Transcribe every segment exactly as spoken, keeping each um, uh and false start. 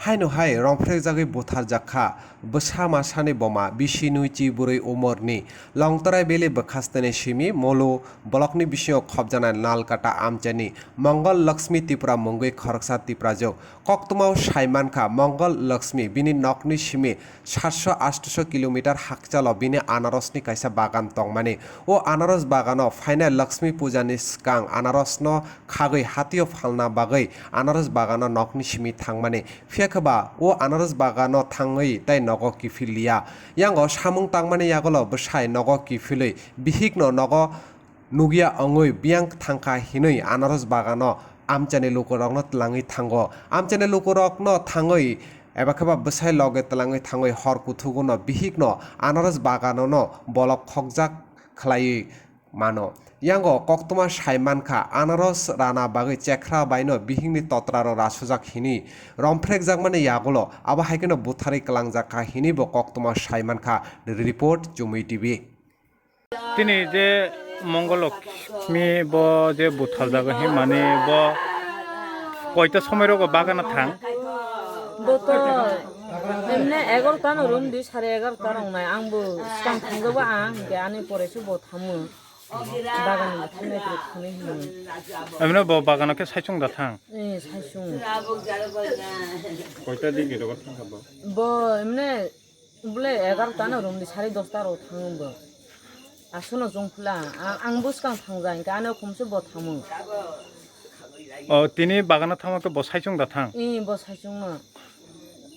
Haino hai romphrekjagwi butharjak kha bwsa masani boma bisi nwichi bwrwi umorni Longtorai Valley bwkhasteni simi Molu blockni bisingo khopjanai Nalkata amchaini Mongol Lakshmi Tripura mungwi khoroksa Tiprajwk. Koktwmao sai mankha Mongol Lakshmi bini nokni simi satso atso kilometer hakchalo bini anarosni kaisa bagan tongmani. O anaros bagano phainai Lakshmi pujani swkang anarosno khagwi hatio phalna bagwi anaros bagano nokni simi thangmani. Phiya khe ba o anaros bagano thangwi tei nogo kiphil liya. Yango samung tangmani yagulo bwsai nogo kiphilwi bihikno nogo nukya wngwi biyang thangkha hinwi anaros bagano amchaini lukurokno twlangwi thango. Amchaini lukurokno thangwi eba khe ba bwsai loge twlangwi thangwi hor kuthuguno bihikno anaros baganono bolok khokjak khlaiwi mano. Yango koktwma sai mankha, anaros rana bagwi chekhra baino bihikni totraro rasujak hinwi romphrekjakmani yagulo abo hai kheno butharwi kwlangjak kha hinwi bo koktwma sai mankha. Report, Chumui T V. Tini je Mongol Lakshmi bo je butharjago hinmani bo koita somoi rogo bagana thang? Bo to emne egarota no rom di, sare egarota rongnai, ang bo swkang thangjago, ang hwnkhe ani pore se bo thango. Bagan bo thangnai, thangnai hinwi. Emne bo bagano khe saichung da thang? Eh, saichung. Koita din ni rogo thangkha bo? Bo emne bole egarota no rom di, sare dosta ro thango bo. Aswkno chong phila, a-, ang bwskang thangja, hwnkhe ani okhum se bo thango. O, tini bagano thangma khe bo saichung da thang? Eh, bo saichung no.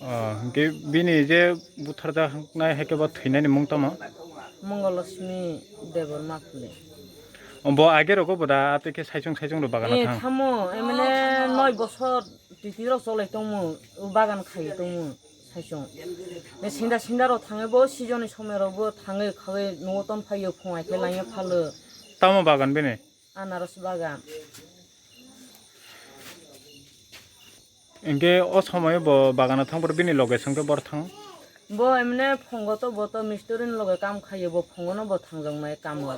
O, hwnkhe bini je butharjaknai hai khe bo thwinani mung tamo? Mongol Lakshmi Debbarma Phule. O, bo age rogo bo da, tei khe saichung saichung ro bagano Eh, thang? Thamo, emne noi bosor titi rok cholai tongmo, o bagan khai tongmo. Saichung. Ne sinda sinda rok thangwi bo season ni somoi rok bo thangwi khawi nugo ton phaio, phung ai khe laina phalo. Tamo bagan bini? Anaros bagan. Hwnkhe o somoi bo bagano thang phuru bini loge swngkhe bor thang? Bo emne phungo to bo to mistiri ni loge kam khaio, bo phungo no bo thangjak nai kamo.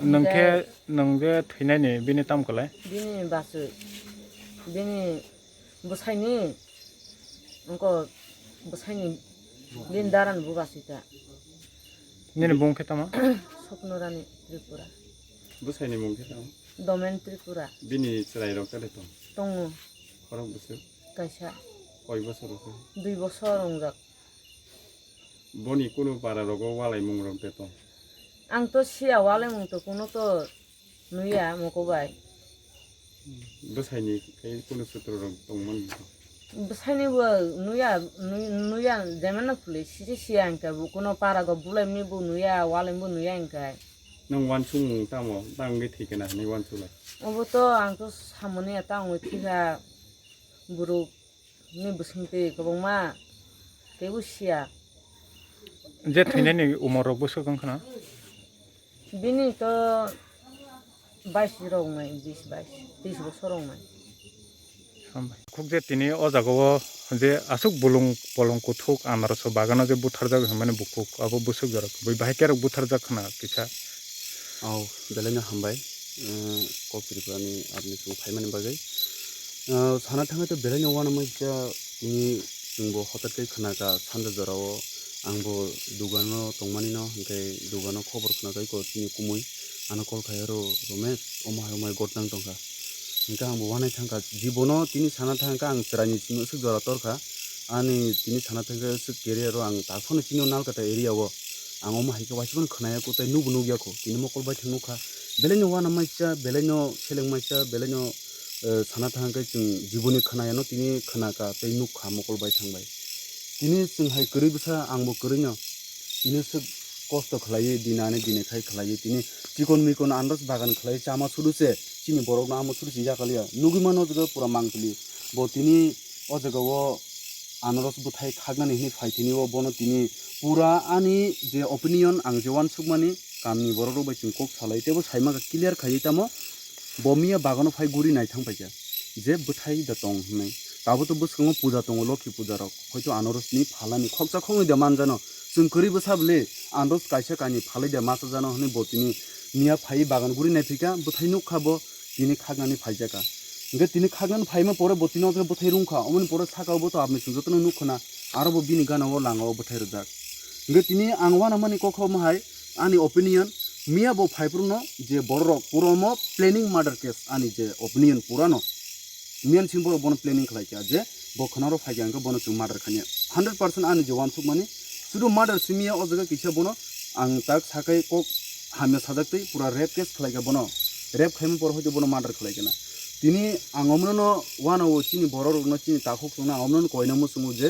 Nwng khe, nwng je thwinani bini tam kwlai? Bini bachwi. Bini bwsaini, wngkha bwsaini bini daran buga sita. Nini bung khe tamo? Swapna Rani Tripura. Bwsaini mung khe tamo? Domen Tripura. Bini chwrai rok tele tong? Tongo. Khorok bwswk? Kaisa. Koi bosor rok khe? Dui bosor wngjak. Boni kunu para rogo walai mung rok de tong? Ang to siya walai mung to kunu to nuya moko bai. Bwsaini khe kunu sutro rok tongmani? Bwsaini bo nuya, nu-, nuya jemano phuli sisi siya hwnkhe bo kuno para go bulai mani bo nuya, walai bo nuya hwnkhe. Nwng wansukmung tamo tangwi thwikhe na hinwi wansuklai? Obo to ang to samani ya tangwi thwikha borok. Ni bwswng twi kwbangma teibo siya. Je thwinani umor rok bwswk wng khna? Bini to bais rok wngnai, bis bais, tris bosor wngnai. Hambai. Khuk je tini o jaga o je aswk bolong bolong kuthuk anaros bagano je butharjak hinmani bukhuk abo bwswk jora kwbwi bahai kerok butharjak khna kisa. Au, belai no hambai, eh, kok Tripura ni apni chwng phaimani bagwi. Ah, sana thangwi to belai no uanama kisa tini chwngbo hotat khe khna kha sanja jora o ang bo dugano tongmani no, hwnkhe dugano khobor khna kha eko chini kumui ano call khai aro Romesh omo hai omo hai gotnang tongkha, hwnkhe ang bo uanai thangkha jibono tini sana thangkha ang chwraini simi aswk jora torkha ani tini sana thangkha aswk career o ang tak phano chini o Nalkata area o ang omo hai khe waisa phano khna ya kho tei nukbo nukya kho tini mokol bai thang nukha belai no uanama kisa belai no selengma kisa belai no eh, sana thang khe chwng jiboni khwnayano tini khwnakha tei nukkha mokol bai thang bai. Tini chwng hai kwrwi bwsa, ang bo kwrwino. Tini swk kosto khlaiwi, din ani din khai khlaiwi, tini chikon mikon andos bagan khlaiwi chama sudu se, chini borokno amo sudu se yakaliya. Nugwi mano o jaga pura mangpili. Bo tini o jaga o anaros bwthai khaknani hwnwi phai tini o bono tini pura ani je opinion ang je uansukmani kamni borok rok bai chwng kok salai teibo saimaka clear khaiwi tamo bo miya bagano phai guri naithang paikha je bwthai da tong hwnwi. Tabuk to bwskango puja tongo, lokhi puja rok, hoito anorosni phalani khoksa khoknwi da manjano. Chwng kwrwi bwsa bwli anos kaisa kainwi phalwi da masa jano hwnwi bo tini miya phaiwi bagan guri naiphikha, bwthai nukkha bo tini khaknani phaijakha. Hingke tini khaknani phaima pore bo tini o jaga bwthai rwngkha, omoni pore saka o bo to aboni chwng jotono nukha na, aro bo bini gana o langa o bwthai rwjak. Hingke tini ang uanamani kok omo hai, ani opinion, miya bo phaiphuru no je borok rok pura omo planning murder case, ani je opinion pura no. Miyan simi borok bono planning khlai kha je bo khwnaro phai kha hwnkhe bono chwng murder khainai. Hundred percent ani je uansukmani sudu murder simi ya o jaga kisa bono ang tak sakai kok hamya sajak twi pura rape case khlai kha bono. Rape khaima por hoite bono murder khlai kha na. Tini ang omno no uanao chini borok rokno chini takhuk songno ang omno no koina muchungo je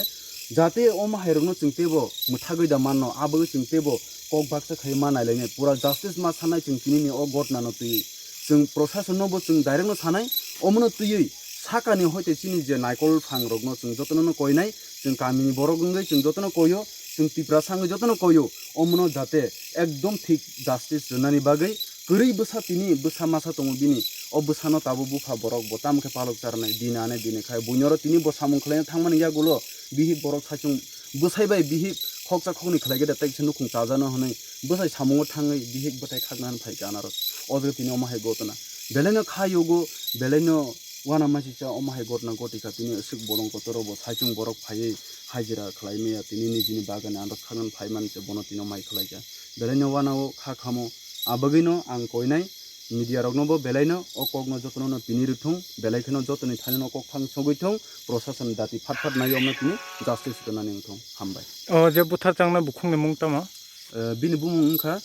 jate omo hai rokno chwng teibo mwthagwi da manno, abagwi chwng teibo kok baksa khai ma nailainai. Pura justice ma sanai chwng tini ni o gotna no twi. Chwng prosason no bo chwng direct no sanai, omono twiwi sakani hoite chini je naikol phang rokno chwng jotono no koinai, chwng kamini borok wngwi chwng jotono koyo, chwng Tiprasa wngwi jotono koyo, omono jate ekdom thik justice rwnani bagwi kwrwi bwsa tini bwsa masa tongo bini, o bwsano tabuk bupha borok bo tamo khe palok charnai, dini ane dini khai buino oro tini bo samung khlaina thangmani yagulo bihik borok saichung bwsai bai bihik khoksa khoknwi khlai khe de tei kisa nukhung chajano hwnwi bwsai samungo thangwi bihik bwthai khakna hwn phai kha anaros. O jaga tini omo hai gotna. Belai no kha yugo, belai no uanama sisa omo hai gotna goti kha tini aswk bolong kotor o bo saichung borok phaiwi hajira khlai maya tini nijini bagani anaros khakna phai mani se bono tini omo hai khlai kha. Belai no uanao kha khamo. Abagwi no ang koinai media rokno bo belai no o kokno jotono no pini rwthung, belai kheno jotoni thaino no kok thang sogwi thung, prosason dati phat phat nai omno tini justice rwnani wngthung. Hambai. O je buthar changnai bukhukni mung tamo? Eh, bini bumung wngkha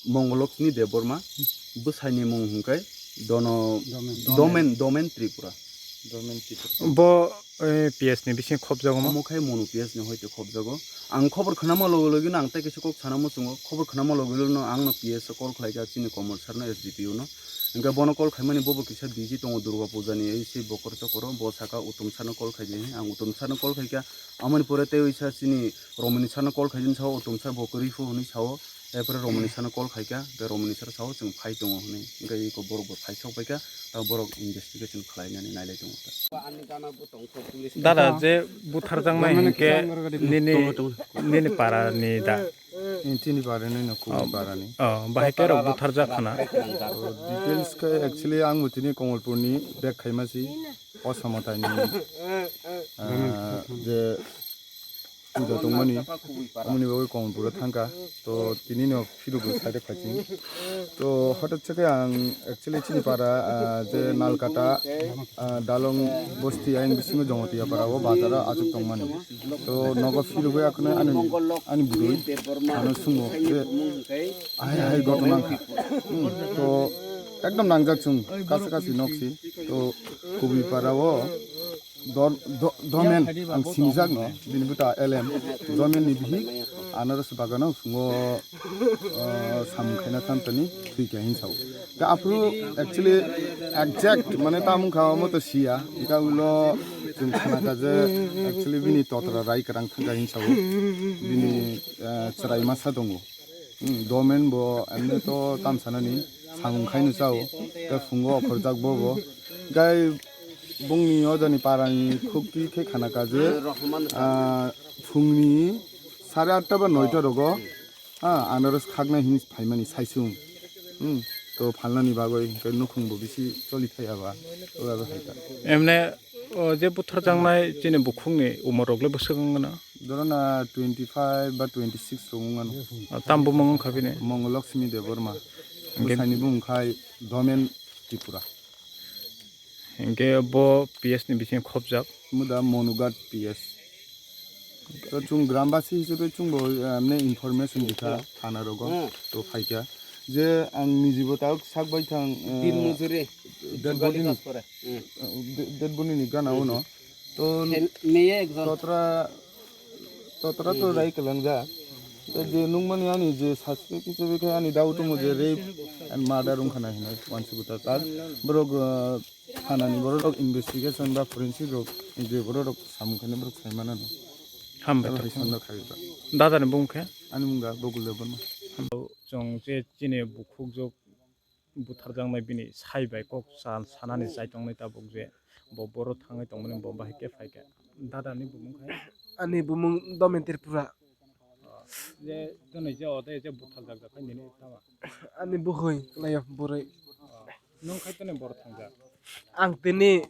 Mongolokshmi Debbarma, bwsaini mung hwnkhe Dono Domen. Domen, Domen Tripura. Domen Tripura. Bo, eh, P S ni bising khobjago mo? Omo khai Monu P S ni hoite khobjago. Ang khobor khwnama logi logi no ang tei kisa kok sana muchungo. Khobor khwnama logi logi no ang no P S o call khlai kha chini Komol sir no S D P O no. Hwnkhe bono call khaimani bobo kisa busy tongo Durga Puja ni ei sei bokor chokoro. Bo saka Uttom sir no call khaidi. Ang Uttom sir no call khaikha. Amoni pore tei oisa chini Romani sir no call khaidi sao Uttom sir bo kwrwi phu hwnwi sao. Erpore Romani sano call khaikha, hwnkhe Romani sar sao chwng phai tongo hwnwi, hwnkhe eko borok bo phai sok paikha, tei borok investigation khlainani nailai tongo ta. Dada je butharjaknai hwnkhe nini, nini para ni da? Chini para ni no, kubui para ni. Oh, bahai khe rok butharjak khna. Details khe actually ang bo tini Komolpur ni bag khaima si, o Samatai ni, ah, je puja tongmani, amoni bagwi Komolpuro thangkha. To tini no phirogwi side phaising. To hothat se khe ang actually chini para, ah, je Nalkata, ah, Dalong bosti ayang bisingo Jamatia para o bazar o achuk tongmani. To nogo phirogwi akhno ani, ani bwrwi ano sungo je hai hai gotma wngkha. Hmm, to ekdom nangjak chwng kasa kasi noksi. To kubui para o Dor-, do-, Domen ang sinijak no, bini buta L M, Domen ni bihik, anaros bagano phungo, uh, samung khaina thamtani thwikha hinsa o. Ka aphuru actually exact mane tamung kha omo to siya, ika ulo chwng khana kha je actually bini totra rai kwrang thangkha hinsa o, bini, uh, chwrai masa tongo. Hmm, Domen bo emne to tamsanani samung khaino chao, tei phungo okhorjak bobo. Gai bongni ojani parani khukti khe khana kha je, ah, phungni sare atta ba noita rogo, ah, anaros khaknai hini phaimani saisung. Hmm, to phalnani bagwi hwnkhe nukhung bo bisi choli phaiya ba, ola bo hai ta. Emne, o je butharjaknai chini bukhukni umor rok le bwswk wng gana? Dorona twenty five ba twenty six rok wng gano. Ah, tam bumung wng kha bini? Mongolokshmi Debbarma. Hingke bwsaini bumung khai Domen Tripura. Hingke bo P S ni bising khobjak? Muda Monughat P S. To chwng grambasi hisabe chwngbo, eh, mane information dikha thana rogo. Hmm. To phaikha. Je ang nijibo tabuk sak bai thang, eh, Din mujuri. Dead body ni, eh, de-, dead body ni gana uno. To totra, totra to rai kwlangjak. Tei je nukmani ani je suspect hisabe khe ani doubt tongo je rape and murder wngkha na hinwi uansukha ta. Borok, uh, thanani borok rok investigation ba forensic rok je borok rok samung khainai borok sai mano. Hambai. Abo hai sanda khaijak. Dada ni bung khe? Ani mung da Bokul Debbarma. Chwng je chini bukhuk jok butharjaknai bini sai bai kok sa-, sanani chai tongnai tabuk je bo boro thangwi tongmani bo bahai khe phaikha. Dada ni bumung khai? Ani bumung Domen Tripura. Oh, je twnwi je ode je butharjak jak khai nini tama? Ani buhoi kwlaio bwrwi. Oh, nwng khai twnwi boro thangjak? Ang tini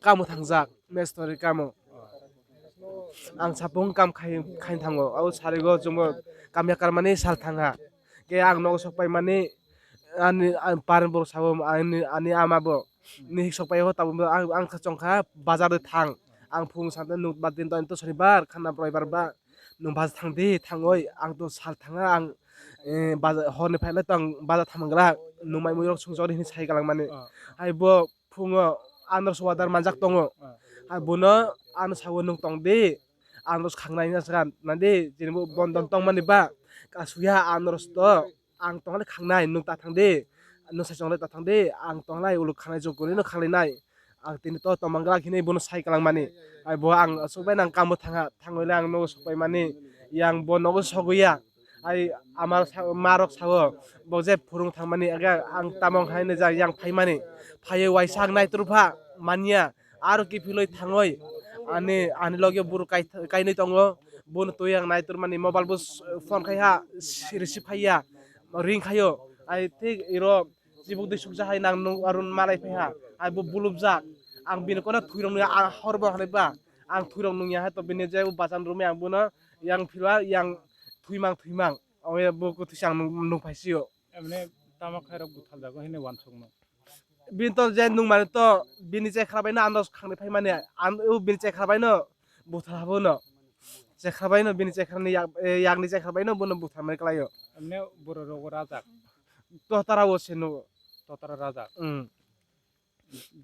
kamo thangjak, mestori kamo. Ang sapung kam khai, khai thango. Abo sarigo chwngbo kam yakar mani sal thangha. Khe ang nogo sok pai mani ani, ani parent bo sabo, ani, ani ama bo. Ni sok pai ho tabuk ang, ang kha chong kha bazar de thang. Ang phung sante nuk ba din to sonibar khana roibar ba. Nwng bazar thang di, thangoi ang to sal thanga ang, eh, bazar horni phailai to ang bazar thang mangra. Nwng mai mui rok sung jori hini sai galang mani. Ah. Hai bo phungo andros wadar manjak tongo. Ah. Hai bono ano sawo nwng tong di. Andros khangnai na sra nadi, jini bo bondon tong mani ba. Kasuya andros to ang tongle khangnai, nwng ta thang di. Nwng sai chongle ta thang di. Ang tonglai ulo khangnai jokoni no khanglai nai. Ang tini to tong mangra hini bono sai kalang mani. Hai bo ang sok bai nang kamo thanga, thangoi le ang nogo sok pai mani. Yang bo nogo sogwi ya. Ai ama sa-, ma rok sao, bo je phurung thangmani, aga ang tamong hai ni jak yang phaimani, phaiwi waisa ang naitor pha manya, aro kiphilwi thangwi ani, ani loge buru kai-, kainwi tongo, bono twi ang naitor mani, mobile bo s-, phone khai ha, si-, receive khaiya, ring khaio, ai thik iro chibuk dui suksa hai nang nung aro malai phaiha, ai bo bulubjak, ang bini kono thwirok nungya, ang hor bo hanai ba, ang thwirok nungya hai to bini je bacham romwi ang bono yang philwa yang thwimang thwimang. Oya bo kwthwi chang nung, nung phai sio. Emne tamo khairok buthaljago hine wansukno. Bini to je nung mani to bini chekra bai no ano khangni phai mani. An, o bini chekra bai no buthal habo no. Chekra bai no bini chekra ni yak, eh, yakni chekra bai no bono buthal mani klaio. Emne boro rogo rajak. Totara o se no. Totara rajak. Mm.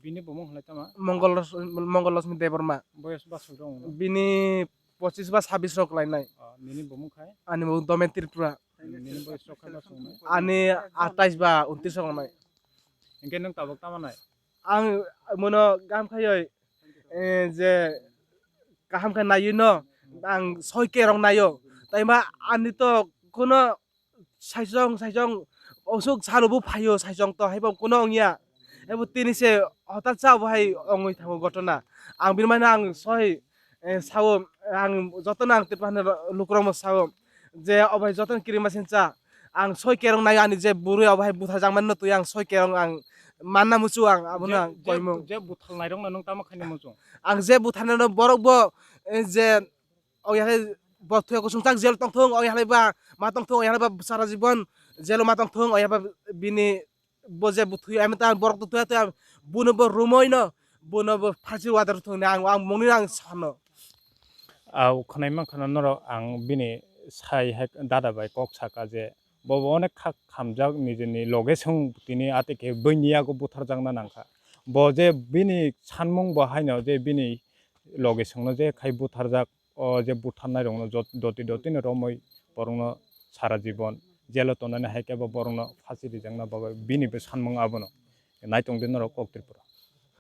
Bini bumung hwnlai tama? Mongol Ros-, Mongol Losmi Debbarma. Boyos basuk dong no? Bini pochis ba sabis rok lainai. Oh, nini bumung khai? Ani bumung Domen Tripura. Nini boyos rok khai basuk nai? Ani atais ba untis rok nai. Hingke nwng tabuk tama nai? Ang mono gam khayoi, eh, je kaham khe naiyo no, ang soi kerong naiyo. Taima ani to kono saisong, saisong, osuk salo bo phaio, saisong to haibo kuno wngya. Ebo tini se hotal cha bo hai wngwi thango gotona. Ang bini mano ang soi, eh, sao, ang jotono ang Tripura ni lukurokno sao je obo hai jotono kirima sincha. Ang soi kerong nai ani je bwrwi obo hai butharjak mani no twi ang soi kerong ang manna muchu ang abono ang koimung. Je buthal nairokno nwng tamo khaini muchung? Ang je butharnai no borok bo, eh, je Oya hai bo thuya kusung tak jel tong thung, oya hai ba ma tong thung, oya hai ba sara jibon jelo ma tong thung, oya ba bini bo je bo thuya, ami ta borok to thuya thuya, bono bo rumoi no, bono bo phasi water thung ne, ang, ang mungni ang sano. Au khwnai mankha norok, ang bini sai hai dada bai kok saka je bo, bo onek kha khamjak nijini loge song tini ate khe bini yago butharjakna nangkha. Bo je bini sanmung bo haino je bini loge songno je khai butharjak, o je butharnai rokno jot-, doti doti no romoi borokno sara jibon jelo tonani hai khe bo borokno phasi rijakna bagwi bini bo sanmung abono. Naitong di norok kok Tripura.